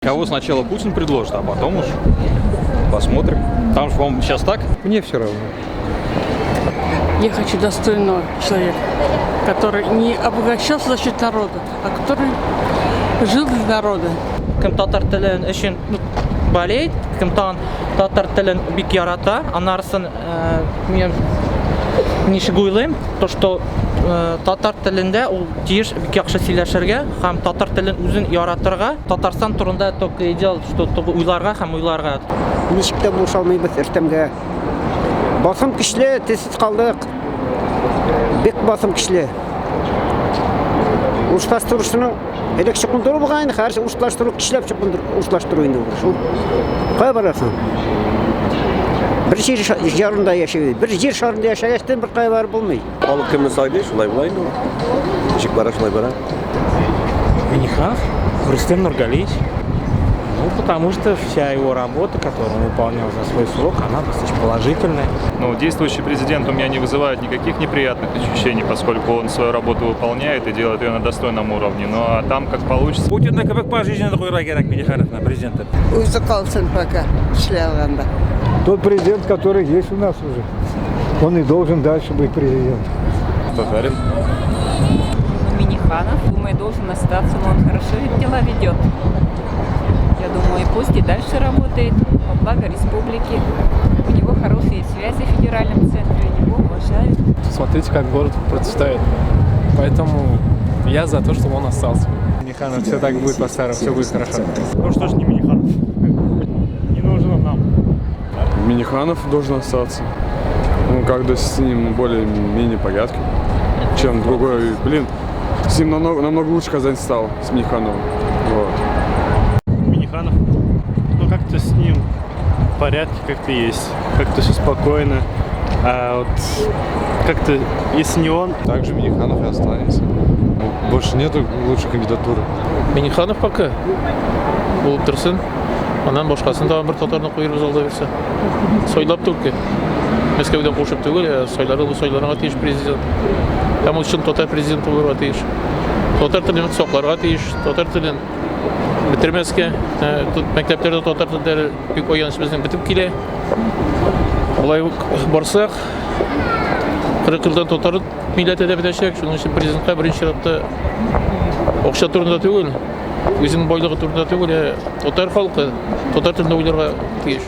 Кого сначала Путин предложит, а потом уж посмотрим. Там же, по-моему, сейчас так. Мне все равно. Я хочу достойного человека, который не обогащался за счет народа, а который жил для народа. Кем татар телен өчен, ну, болеет, кем татар телен бик ярата, анарысын мин ничек уйлыйм, то что татар телендә ул тиеш бик яхшы сөйләшергә һәм татар телен үзен яратырга, Татарстан турында только и делать, что только уйларга һәм уйларга. Ничек тә булыша алмыйбыз Рөстәмгә. Басым көчле, телсез калдык. Бик басым көчле. Урыслаштыручының элек чукындыру булган инде, хәзер урыслаштыру көчләп чукындыру, урыслаштыру инде ул. Шул. Кая барасың? Бер җир ярында яшәү. Бер җир шарында яшәгәч, бер кая барып булмый. Халык кемне сайлый, шулай була инде ул. Ничек бара, шулай бара. Миниханов, Рустем Нургалиевич. Ну, потому что вся его работа, которую он выполнял за свой срок, она достаточно положительная. Ну, действующий президент у меня не вызывает никаких неприятных ощущений, поскольку он свою работу выполняет и делает ее на достойном уровне. Ну, а там как получится. Путинны кебек пожизненно куярга кирәк Миннихановны президент. Үзе калсын пока эшли алганда. Тот президент, который есть у нас уже, он и должен дальше быть президентом. Татарин. Миниханов, думаю, должен остаться, но он хорошо дела ведет. Я думаю, пусть и дальше работает во благо республики. У него хорошие связи в федеральном центре, его уважают. Смотрите, как город процветает. Поэтому я за то, чтобы он остался. Миниханов, все так будет по-старому, все будет хорошо. Ну что ж не Миниханов? Не нужен он нам. Миниханов должен остаться. Ну, как-то с ним более-менее порядке, чем другой. Блин, с ним намного, намного лучше Казань стал, с Минихановым. Вот. Миниханов, ну как-то с ним в порядке как-то есть, как-то все спокойно. А вот как-то, если не он... Также Миниханов и останется. Ну, больше нету лучшей кандидатуры. Миниханов пока булып торсын. Аннан башкасын тагын бер татарны куярбыз Алла бирсә. Сайлап только. Мәскәүдән кушып түгел, ә сайларга сайланырга тиеш президент. Һәм ул чын татар президенты булырга тиеш. Татар телен сакларга тиеш, татар телен бетермәскә. Тут мәктәпләрдә татар телләре бик аяныч безнең бетеп килә. Болай ук барсак, 40 елдан татар милләте дә бетәчәк. Шуның өчен президентка беренче чиратта акча турында түгел, үзенең байлыгы турында түгел, ә татар халкы татар телендә уйларга тиеш.